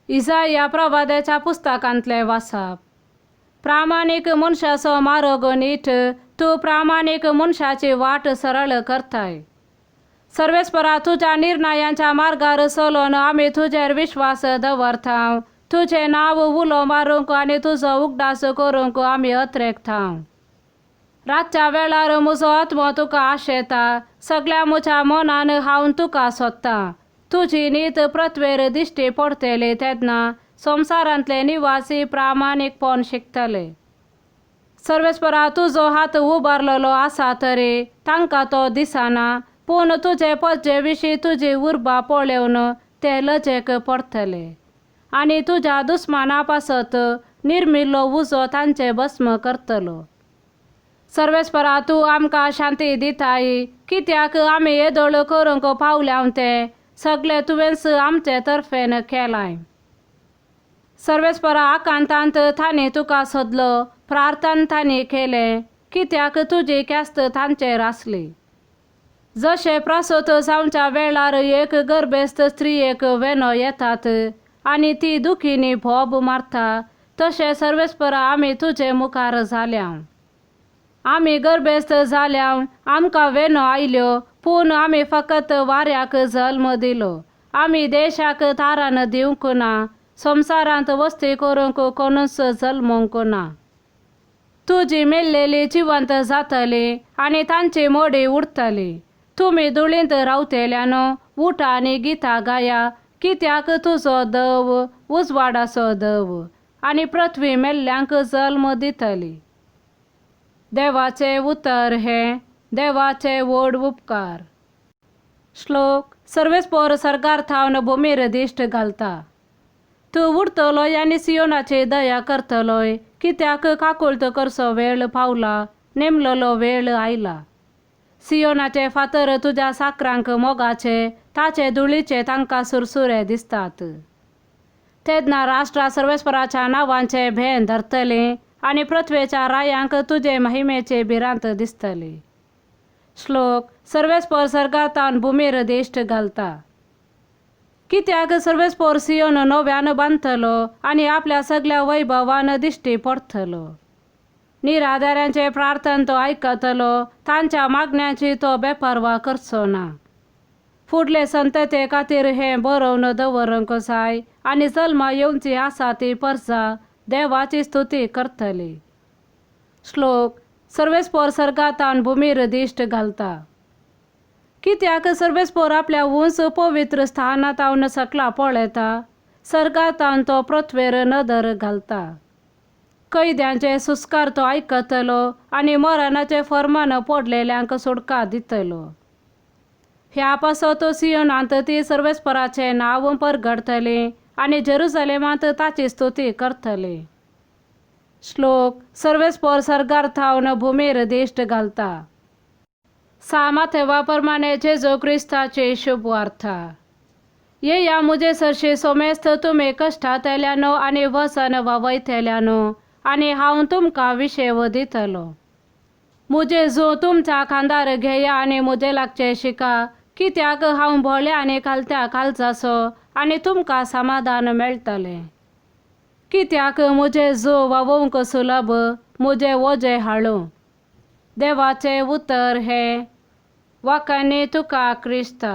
इजाया प्रवाद्याच्या पुस्तकांतलें वाचप. प्रामाणीक मनशाचो मार्ग नीट, तूं प्रामाणीक मनशाची वाट सरळ करताय. सर्वेस्परा, तुज्या निर्णयांच्या मार्गार चलोवन आमी तुजेर विश्वास दवरता. तुजें नांव उलो मारूंक आनी तुजो उगडास करूंक आमी अत्रेकता. रातच्या वेळार म्हजो आत्मो तुका आशेता, सगळ्या म्हज्या मनान हांव तुका सोदतां. तुजी नीत पृथ्वेर दिश्टी पडटली तेन्ना संवसारांतले निवासी प्रामाणीकपण शिकतले. सर्वेस्परा, तुजो हात उबारलेलो आसा तरी तांकां तो दिसना, पूण तुजे पज्जे विशीं तुजी उर्बा पळोवन ते लजेक पडटले आनी तुज्या दुस्माना पासत निर्मिल्लो उजो तांचे भस्म करतलो. सर्वेस्परा, तूं आमकां शांती दिताय, कित्याक आमी येदोळ करूंक पावल्या तें सगळें तुवेंच आमचे तर्फेन केलां. सर्वेस्परा, आकांतांत तांणी तुका सोदलो, प्रार्थना तांणी केलें, कित्याक तुजी ख्यास्त तांचेर आसली. जशें प्रसूत जावच्या वेळार एक गर्भेस्त स्त्रियेक वेनो येतात आनी ती दुखीनी बोब मारता, तशें सर्वेस्परा आमी तुजे मुखार जाल्या. आमी गर्भेस्त जाल्या, आमकां वेनो आयल्यो, पूण आमी फकत वाऱ्याक जल्म दिलो. आमी देशाक तारान दिवंक ना, संवसारांत वस्ती करूंक कोणूच जल्मूंक ना. तुजी मेल्लेली जिवंत जातली आनी तांची मोडी उरतली. तुमी धुळींत रावतल्यानो, उठा आनी गितां गाया, कित्याक तुजो दव उजवाडाचो दव आनी पृथ्वी मेल्ल्यांक जल्म दितली. देवाचें उतर हें देवाचे व्हड उपकार. श्लोक. सर्वेस्पोर सर्गार थावन भुमीर दिश्ट घालता. तूं उठतलोय आनी सियोनाची दया करतलोय, कित्याक काकुळट करचो वेळ पावला, नेमलेलो वेळ आयला. सियोनाचे फातर तुज्या साकरांक मोगाचे, ताचे धुळीचे तांकां सुरसुरे दिसतात. तेन्ना राष्ट्रां सर्वेस्पराच्या नांवांचे भें धरतलीं आनी पृथ्वेच्या रायांक तुजे महिमेची भिरांत दिसतली. श्लोक. सर्वेस्पर सर्गातान भुमीर दिश्ट घालता. कित्याक सर्वेस्पर सियोन नव्यान बांदतलो आनी आपल्या सगल्या वैभवान दिश्टी पडटलो. निराधाऱ्यांचे प्रार्थन तो आयकतलो, तांच्या मागण्यांची तो बेपर्वा करचो ना. फुडले संतते खातीर हें बरोवन दवरूंक जाय आनी जल्मा येवची आसा ती परजा देवाची स्तुती करतली. श्लोक. सर्वेस्पर सर्गातान भुमीर दिश्ट घालता. कित्याक सर्वेस्पर आपल्या उंच पवित्र स्थानांत सकला पळयता, सर्गातान तो पृथ्वेर नदर घालता. कैद्यांचे सुस्कार तो आयकतलो आनी मरणाचे फर्मान पडलेल्यांक सुटका दितलो. ह्या पासत सियोनांत ती सर्वेस्पराचें नांव परगटतली आनी जेरुजलेमांत ताची स्तुती करतली. श्लोक. सर्वेस्पर सर्गार थावन भुमीर दिश्ट घालता. सामाथेवा प्रमाणे जेजू क्रिस्ताची शुभवार्ता. येया म्हजे सरशी सोमेस्त तुमी कश्टांतल्यानो आनी वसन वावयतल्यानो, आनी हांव तुमकां विशेव दितलो. म्हजें जूं तुमच्या खांदार घेया आनी म्हजे लागचें शिका, कित्याक हांव भोळ्या आनी खालत्या काळजाचो आनी तुमकां समाधान मेळटलें. कित्याक म्हजें जूं वावोवंक सुलभ, म्हजें वजें हाडूं. देवाचें उतर हें. वाखाणी तुका क्रिस्ता.